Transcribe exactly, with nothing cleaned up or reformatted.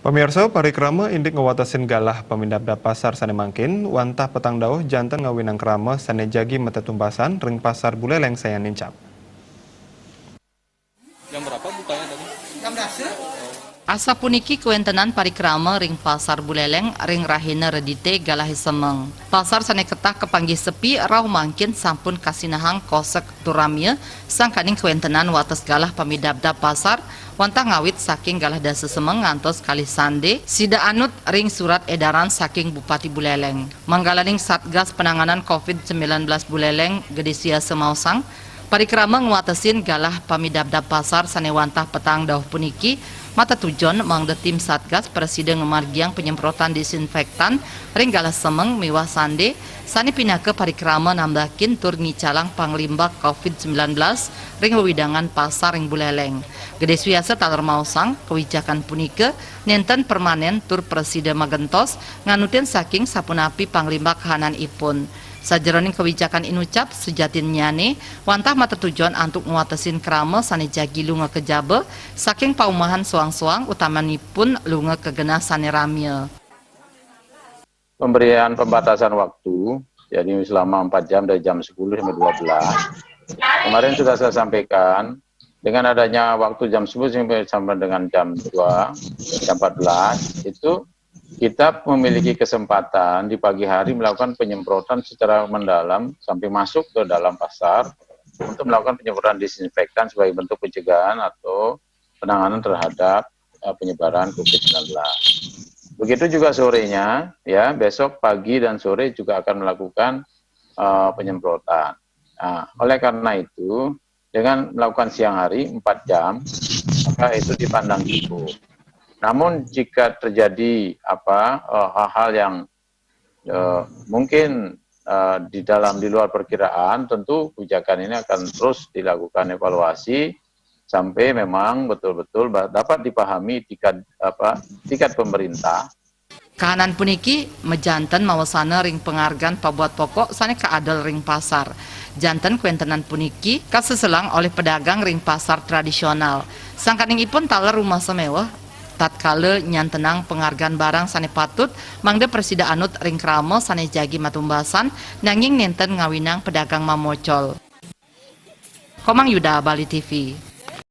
Pamirsa, parikrama indik ngwatesin galah pamidabdab pasar sane mangkin, wantah petang dauh janten ngawinang krama sane jagi matetumbasan ring Pasar Buleleng sayan nincap. Jam berapa bukanya tadi? Asapuniki kawentenan parikrama ring Pasar Buleleng ring rahina Redite galahe semeng. Pasar sane ketah kapanggih sepi rauh mangkin sampun kasinahang kosek tur ramia, sangkaning kawentenan wates galah pamidabdab pasar, wantah ngawit saking galah dasa semeng ngantos kalih sande, sida anut ring surat edaran saking Bupati Buleleng. Manggalaning Satgas Penanganan covid sembilan belas Buleleng, Gede Suyasa maosang, parikrama ngwatesin galah pamidabdab pasar sane wantah petang dauh puniki, matetujon mangda tim Satgas prasida ngamargiang panyemprotan disinfektan ring galah semeng miwah sande, sane pinaka parikrama nambakin tur ngicalang panglimbak covid sembilan belas ring wewidangan pasar ring Buleleng. Gede Suyasa taler maosang, kawijakan punika nenten permanen tur prasida magentos nganutin saking sapunapi panglimbak kahananipun. Sajeroning kawijakan inucap, sajatinnyane wantah matetujon antuk ngwatesin krama sane jagi lunga ka jaba saking paumahan soang-soang, utamanipun lunga ka genah sane ramia. Pemberian pembatasan waktu, jadi selama empat jam dari jam sepuluh sampai dua belas. Kemarin sudah saya sampaikan, dengan adanya waktu jam sepuluh sampai, sampai dengan jam dua, jam empat belas, itu kita memiliki kesempatan di pagi hari melakukan penyemprotan secara mendalam sampai masuk ke dalam pasar untuk melakukan penyemprotan disinfektan sebagai bentuk pencegahan atau penanganan terhadap eh, penyebaran covid sembilan belas. Begitu juga sorenya, ya, besok pagi dan sore juga akan melakukan eh, penyemprotan. Nah, oleh karena itu, dengan melakukan siang hari empat jam, maka itu dipandang cukup. Namun jika terjadi apa eh, hal-hal yang eh, mungkin eh, di dalam, di luar perkiraan, tentu kebijakan ini akan terus dilakukan evaluasi sampai memang betul-betul ba- dapat dipahami tingkat apa tingkat pemerintah. Kahanan puniki majanten mawasana ring pangargan pabuat pokok sane kaadol ring pasar. Janten kawentenan puniki kaseselang olih pedagang ring pasar tradisional. Sangkaningipun taler rumasa meweh tatkala nyantenang pangargan barang sane patut mangda prasida anut ring krama sane jagi matumbasan, nanging nenten ngawinang pedagang mamocol. Komang Yuda, Bali T V.